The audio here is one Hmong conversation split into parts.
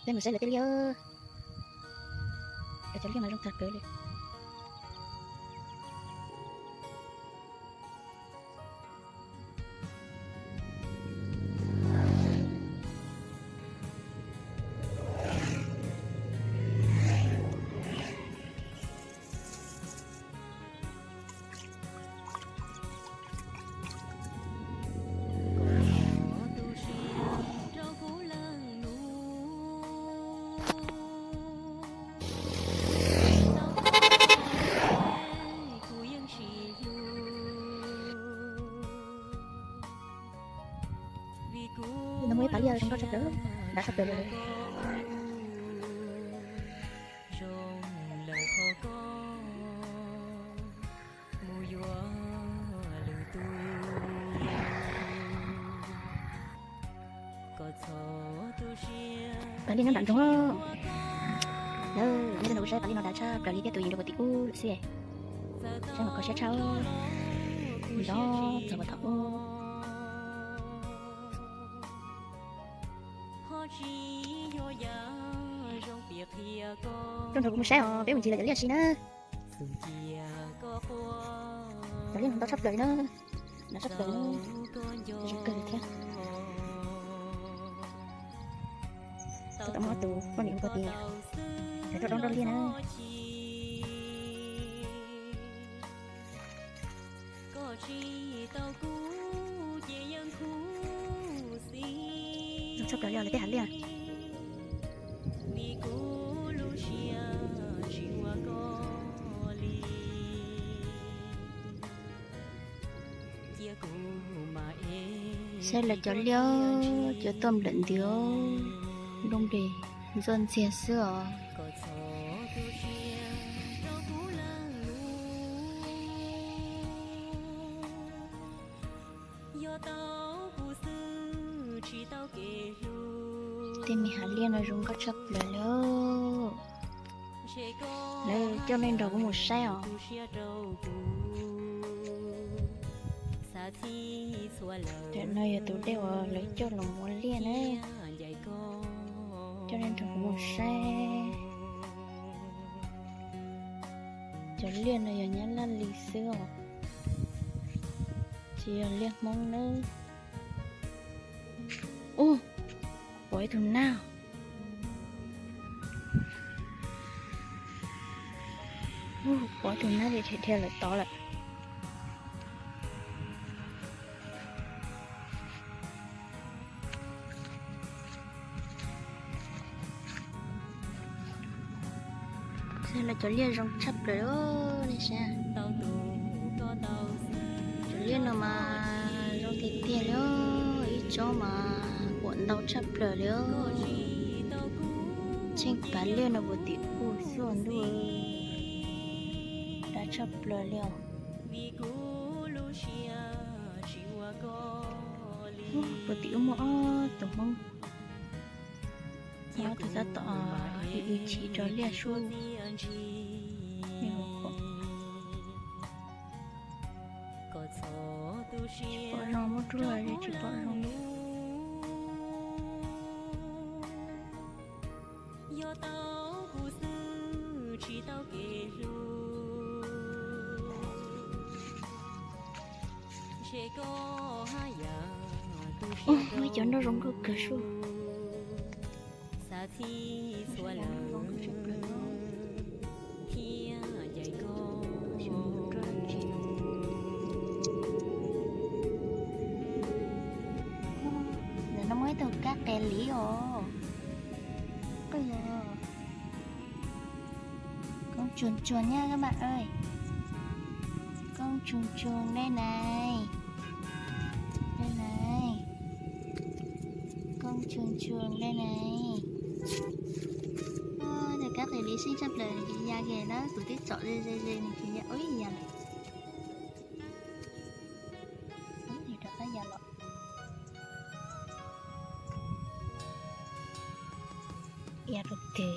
Peb mus saib lawv tej liaj. Lawv cov liaj mas zoo tag kawg li. No muaj ib pab liaj zoo nkauj tshaj plaws, dav tshaj plaws li. Pab liaj nyob nram nroog. Nyob rau nrad kuv saib pab liaj no dav tshaj plaws li thiab tus yeej rau puag tim ub lawm xwb. Saib mas kho siab tshaj. Nrov txog puag thaum ub. Koj nrog kuv mus saib os, peb mus ncig lawv cov liaj si na. Cov liaj no ntau tshaj plaws li na. Ntau tshaj plaws li. Zoo kawg li thiab. Tab tom muab tus poj niam hu ko tias, cov roj doob roj liaj na. Zoo tshaj plaws li os lawv tej hav liaj. Saib lawv cov liaj, cov tuaj nplawm ntws, lub npe ntxuaj ntxiag xwb os. Tej me hav liaj no zoo nkauj tshaj plaws li. Lawv coj nej nrog kuv mus saib os. Tam no yog tus dej uas lawv coj los ua liaj na. Coj nej nrog kuv mus saib. Cov liaj no yog Nyab Laj li xwb os, tsis yog liaj Hmoob nawb. Ub, pom ib tug nab. Ub, pom ib tug nab dhia dhia lawm tod lawm. Saib lawv cov liaj zoo tshaj plaws li, nej saib. Cov liaj no mas zoo tiag tiag li, ib tsob mas huam ntau tshaj plaws li. Tsheej pav liaj no puag tim ub xwb ntuj, dav tshaj plaws li os. Puag tim ub muaj ob tug Hmoob, ob tug tab tom ib chim rau liaj sub. Tsis pom zoo, muab rub los tsis pom zoo. Muaj cov nroj zoo nkauj kawg sub. Ntawm no muaj ib tug kab qe liv os. Koob tsuag tsuag nha các bạn ơi. Koob tsuag tsuag đây này. Đây này. Koob tsuag tsuag đây này. Tus kab qe liv xwb tshaj plaws, nws tsis ya ke na, kuv twb tsom ze ze ze nws tsis ya, ub ya lawm. Ub, rov qab ya los. Ya rau tes.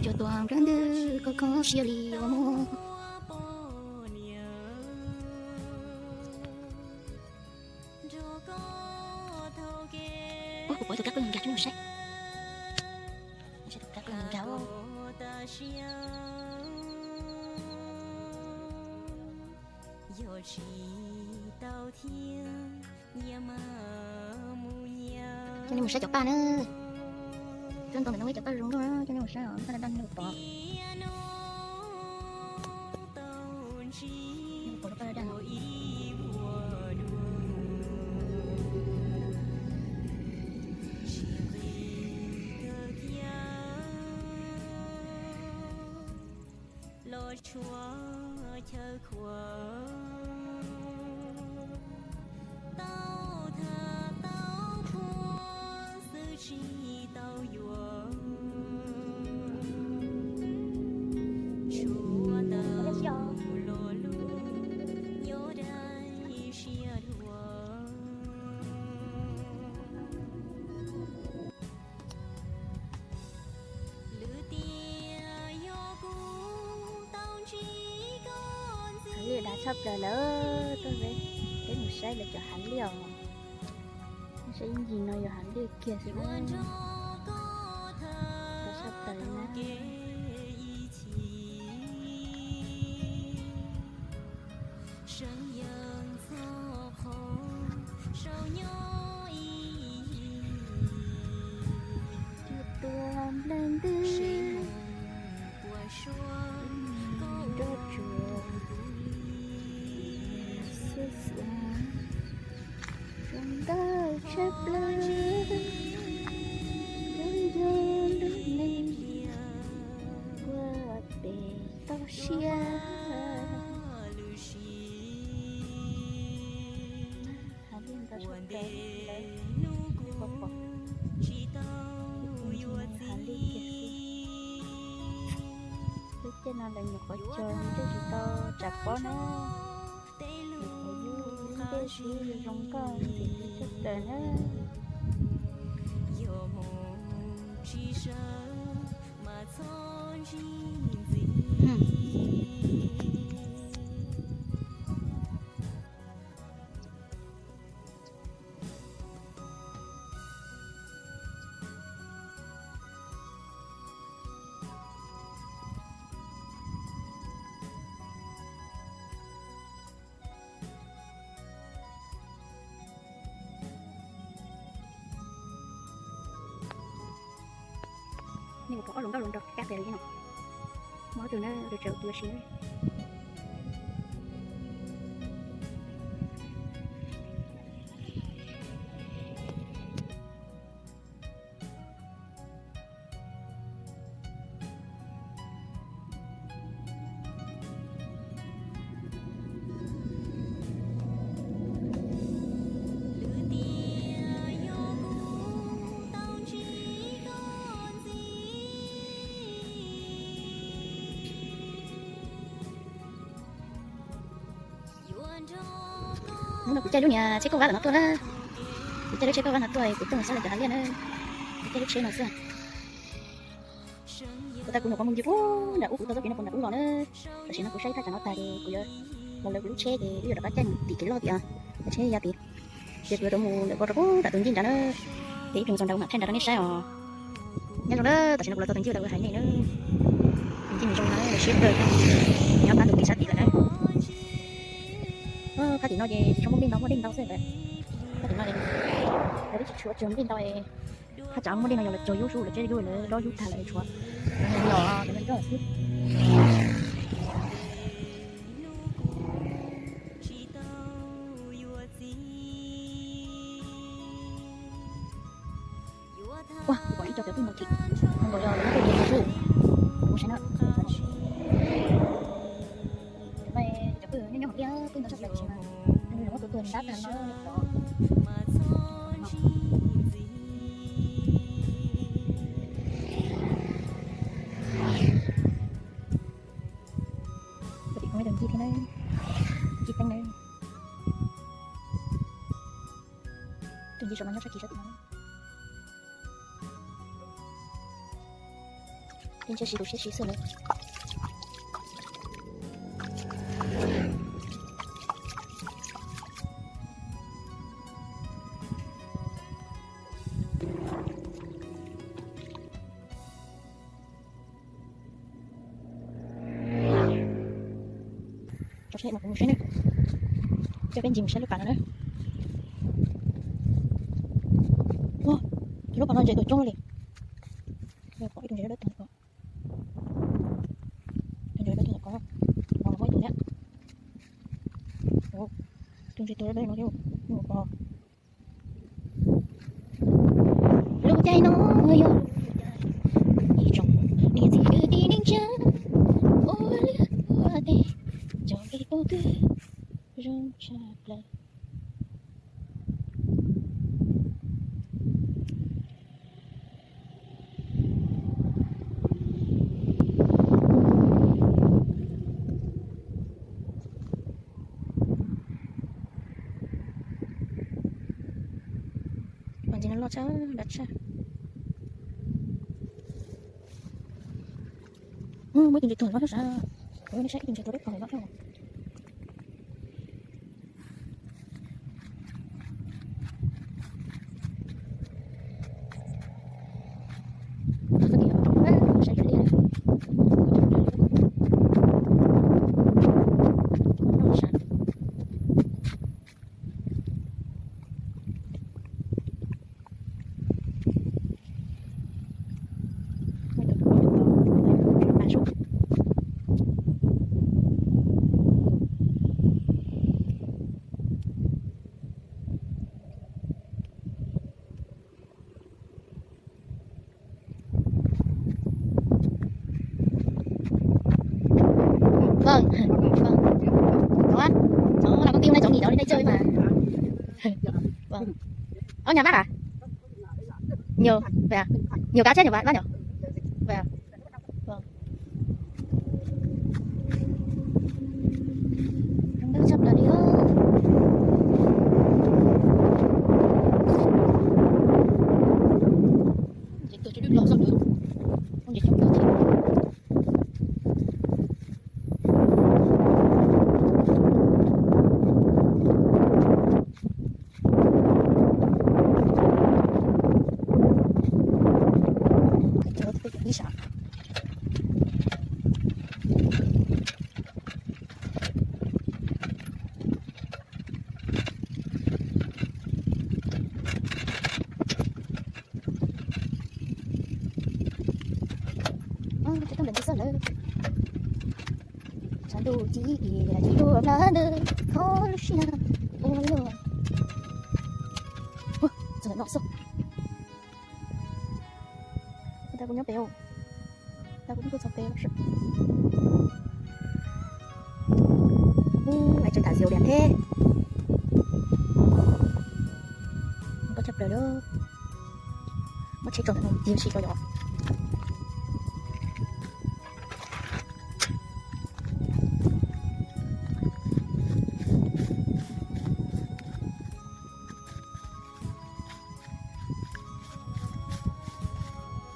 Cov tuaj nplawg ntws kho kho siab li os mog. Ua kuv pom tus kab qwj nkag coj nej mus saib. Saib tus kab qwj nkag. Coj nej mus saib cov paj na. Coj ntau ntawm no cov paj zoo nkauj na, coj nej mus saib os, paj daj daj no tod. Paj daj daj no. Los tshuav chaw khuam tau thaj tau qhua xwb tsis tau yuav. Tshuav tau lo lus nyob dai siab dua. Lwm tiam yog kuv tau ntsib koj ntxiv. Hav liaj dav tshaj plaws lawm, tuaj peb mus saib lawv cov hav liaj os. Saib ib ncig no yog hav liaj kiag xwb na. Dav tshaj plaws li na. Seev yees txog qhov saum nyob ib yim. Cov tuaj nplawg ntws, sib mus puas suav, koj nroj tsuag, xiab xiab, zoo nkauj tshaj plaws, zoo nco lub neej, ua pem toj siab. Hav liaj ntau tshaj plaws, pom pom, hav liaj kiag xwb. Lub caij no lawv nyuam qhuav cog ntsej tsis tau tsam pob na. Nyuam qhuav yug lub ncej xwb zoo nkauj ntxim hlub tshaj plaws na. Nej puas pom ob hluas nkauj hluas nraug kab qias li no? Muaj ob tug na, tus tsaus tus yuav siv na. Hnub no kuv caij lub niag tsheb kauj vab ntawm no tuaj na. Kuv caij lub tsheb kauj vab no tuaj, kuv tuaj mus saib lawv cov hav liaj na. Kuv caij lub tsheb no xwb. Kuv tas kuv nyuam qhuav mus ncig puag nram ub, kuv tuaj txoj kev no puag nram ub los na. Tam sim no kuv saib thaj tsam no tag ces kuv yuav los lawv kuv lub tsheb ces wb yuav rov qab caij mus tim kev loj tim, tsheb ya tim. Ces kuv yuav rov mus lawm ko rau puag nram tus ncig nrad na. Ces ib pliag mus txog nrad kuv mam thaij nrad rau nej saib os. Nyob zoo na, tam sim no kuv los txog tus ncig uas kuv hais nej na. Tus ncig nws zoo no, siab kawg. Nyob qab tus kev sab tim lawm na. Phab tim no ces tsis tshua muaj nplej ntau, muaj dej ntau xwb lawm. Phab tim no ces lawv twb tsis tshuav tsawg nplej ntau. Thaj tsam muaj dej no yog lawv cog yub sub, lawv tseb yub lawv lob yub tag lawm tshuav los xwb. Ua, kuv pom ib co cov pwj mus thim, nkaus yog lawv muab pwj mus thim xwb. Kuv saib na, cov pwj nyob nyob hauv liaj, pwj ntau tshaj plaws tiam sis mas nws muab tus tuag ntab tag no. Tim kuv tus ncig thiab na, ncig teeb na. Tus ncig saum no nyob sab kis sab tim no. Ntshe siv tus siab siv xwb lawm. Tso saib mas kuv mus saib na. Coj peb ntsis mus saib lub pas no na. Ua, lub pas no ntses tuaj coob li. Pom ib tug ntses dawb dawb tuaj ko. Tus ntses dawb tuaj ko. Pom muaj ib tug thiab. Tus ntses tuaj dawb dawb no thiab. Mus pom. Lub caij no yog ib tsoom niam txiv kwv tij neej tsa ua liaj ua teb, cov kev ua twg zoo tshaj plaws. Ntses no loj tshaj, dab tshaj. Muaj ib tug ntses tuag no thiab sav. Kuv nej saib ib tug ntses tuag dawb paug no thiab. Vâng, vâng. Có, có làm công ty hôm nay cháu nghỉ, cháu đến đây chơi mà. Vâng. Có nhà bác à? Nhiều, vậy à? Nhiều cá chết nhiều bác, bác nhỉ? Vậy à? Vâng. Rau sab plaws li. Ces tuaj tsis dwb los xwb lawm. Ua ntses coob kawg thiab. Ib sab. Tsis tau npem ntsis xwb lawm. Tshav ntuj ci i ci tuaj na ntawd, thov lub siab ua luaj. Txog no xwb. Ua tas kuv nyob pem, tas kuv tuaj txog pem lawm. Ua, ai tseem tham xiaus liam thiab. Koj tshaj plaws lawm. Muab tsheb tso ntawm no tig si tso yom.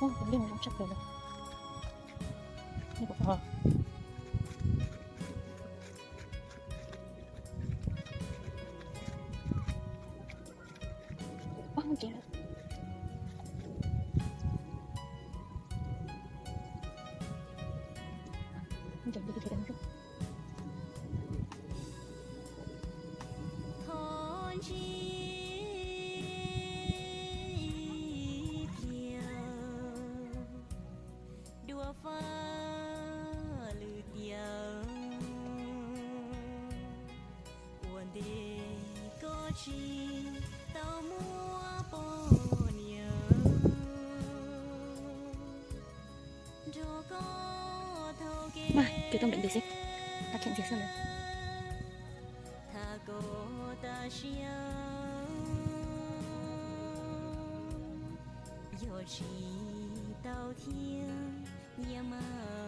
Ua, tus liaj no zoo tshaj plaws li. Dua faj lwm tiam ua ntej koj tsis tau muaj poj niam nrog koj thaum kev ntawd xwb, tha kheem ntxiag xwb lawm. Tham kom tas siab, yog tsis tau thiab nyias mas